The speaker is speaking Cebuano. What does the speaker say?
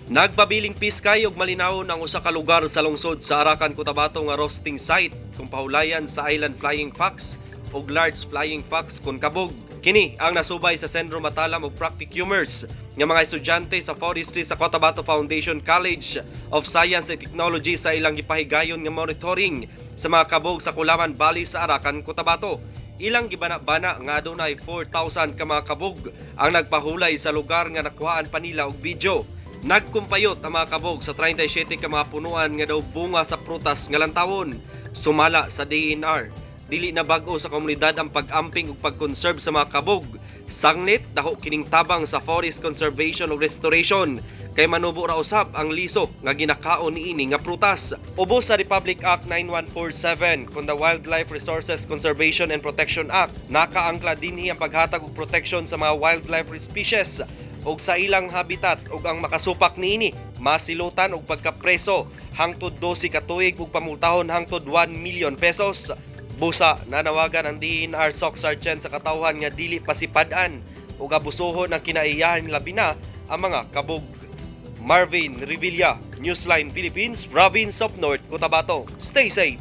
Nagpabiling piskay ug malinaw ang usa ka lugar sa lungsod sa Arakan, Cotabato nga roosting site kung pahulayan sa Island Flying Fox ug Large Flying Fox kon kabog. Kini ang nasubay sa Sendro Matalam ug Practicumers nga mga estudyante sa forestry sa Cotabato Foundation College of Science and Technology sa ilang gipahigayon nga monitoring sa mga kabog sa Kulaman Valley sa Arakan, Cotabato. Ilang gibana-bana nga adunay 4,000 ka mga kabog ang nagpahulay sa lugar nga nakuhaan pa nila og video. Nagkumpayot ang mga kabog sa 37 ka mga punuan nga daw bunga sa prutas nga lantawon. Sumala sa DENR, dili na bag-o sa komunidad ang pag-amping ug pag-conserve sa mga kabog. Sanglit daho kining tabang sa forest conservation ug restoration kay manubo ra usab ang liso nga ginakaon niini nga prutas. Ubos sa Republic Act 9147 kon the Wildlife Resources Conservation and Protection Act, nakaangkla dinhi ang paghatag og protection sa mga wildlife species ug sa ilang habitat, ug ang makasupak niini masilutan og pagkapreso hangtod 12 ka tuig ug pamultahon hangtod 1 million pesos. Busa, nanawagan ang DENR Soccsksargen sa katawhan nga dili pasipad-an ug abusuhon ang kinaiyahan, labi na ang mga kabog. Marvin Revilla, Newsline Philippines, Province of North Cotabato. Stay safe.